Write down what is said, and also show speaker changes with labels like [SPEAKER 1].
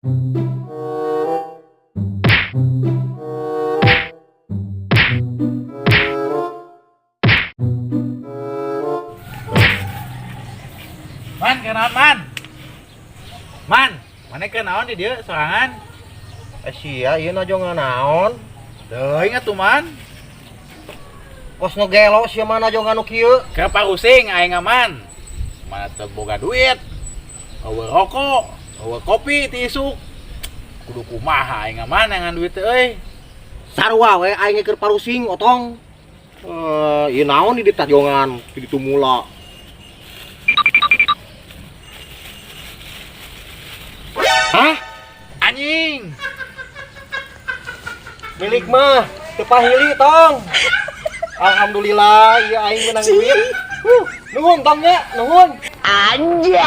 [SPEAKER 1] Man, kenaon man? Man, mana kenaon di dieu sorangan?
[SPEAKER 2] Sia ieu najongan naon?
[SPEAKER 1] Teuing atuh man.
[SPEAKER 2] Kos nu gelo sia mah najongan nu kieu.
[SPEAKER 1] Keur parusing aing man. Mana teu boga duit. Eueuh rokok, eueuh kopi ti isuk. Kudu kumaha aing man ngan duit teh euy.
[SPEAKER 2] Sarua we aing keur parusing otong. Ieu naon di tajongan di ditu mula. Hah?
[SPEAKER 1] Anjing.
[SPEAKER 2] Milik mah teu pahili tong. Alhamdulillah ieu aing menang duit. Nuhun tong nya, nuhun.
[SPEAKER 3] Anjay.